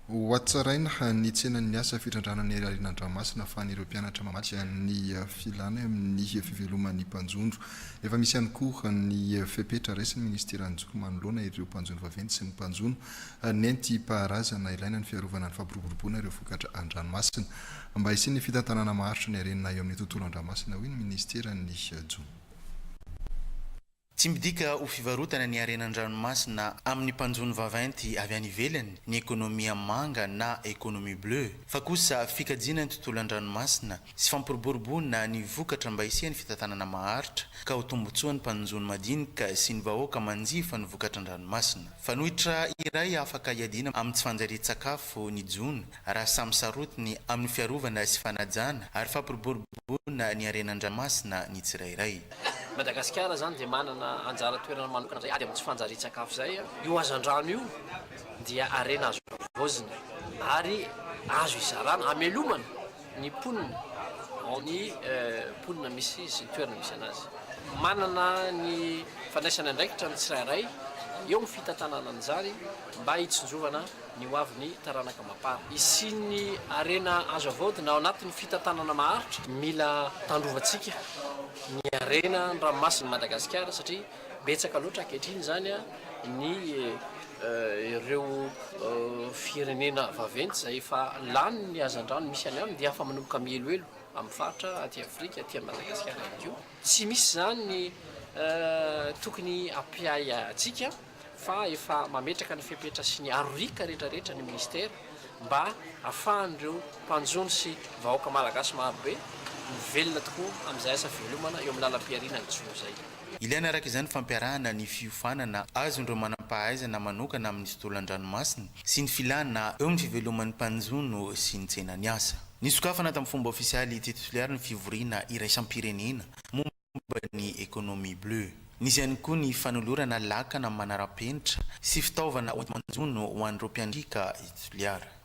Hohatsaraina ny tsenan'ny asa fitrandrahana ny harena an-dranomasina ahafahan'ireo mpianatra mamatsy ny filana eo amin'ny fiveloman'ny mpanjono. Efa misy ihany koa ny fepetra raisin'ny minisiteran'ny jono manoloana ireo mpanjono vaventy sy ny mpanjono nentim-paharazana ilaina ny fiarovana ny fampiroboroboana ireo vokatra an-dranomasina mba hisian'ny fitantanana maharitra ny harena eo amin'ny tontolo an-dranomasina hoy ny minisiteran'ny jono. Tsy midika ho fivarotana ny harena an-dranomasina amin'ny mpanjono vaventy avy any ivelany ny ekonomia manga na économie bleue, fa kosa fikajiana ny tontolo an-dranomasina sy fampiroboroboana ny vokatra mba hisian'ny fitantanana maharitra ka ho tombontsoan'ny mpanjono madinika sy ny vahoaka manjifa ny vokatra an-dranomasina. Fanoitra iray afaka hiadiana amin'ny tsy fanjarian-tsakafo ny jono raha samy sarotiny amin'ny fiarovana sy fanajana ary fampiroboroboana ny harena an-dranomasina ny tsirairay. Madagasikara izany dia manana anjara toerana manokana izay ady amin'ny tsy fanjarian-tsakafo izay. Io hazandrano io dia harena azo havaozina ary azo izarana, amelomana ny mponina ao ny mponina misy sy ny toerana misy anazy. Manana ny fandraisana andraikitra ny tsirairay eo amin'ny fitantanana an'izany mba hitsinjovana ny ho avin'ny taranaka amam-para. Hisian'ny harena azo havaodina ao anatin'ny fitantanana maharitra. Mila tandrovantsika ny harena ny ranomasin'i Madagasikara satria betsaka loatra ankehitriny izany ny ireo firenena vaventy izay efa lany ny hazandrano misy any aminy dia efa manomboka mihelohelo amin'ny faritra aty Afrika, aty Madagasikara ihany koa. Tsy misy izany ny tokony hampiahy antsika. fa efa mametraka ny fepetra sy ny aroriaka rehetra rehetra ny minisitera mba afahan'ireo mpanjono sy vahoaka malagasy marobe mivelona tokoa amin'izay asa fivelomana eo amin'ny lalam-pihariana ny jono izay. Ilaina araka izany ny fampiarahana ny fiofanana azon'ireo manam-pahaizana manokana amin'ny tontolo an-dranomasina sy ny filana eo amin'ny fiveloman'ny mpanjono sy ny tsenan'ny asa. Nisokafana tamin'ny fomba ofisialy teto Toliara ny fivoriana iraisam-pirenena momba momba ny économie bleue. Nisy ihany koa ny fanolorana lakana manara-penitra sy fitaovana hoenti-manjono ho an'ireo mpiandriaka i Toliara.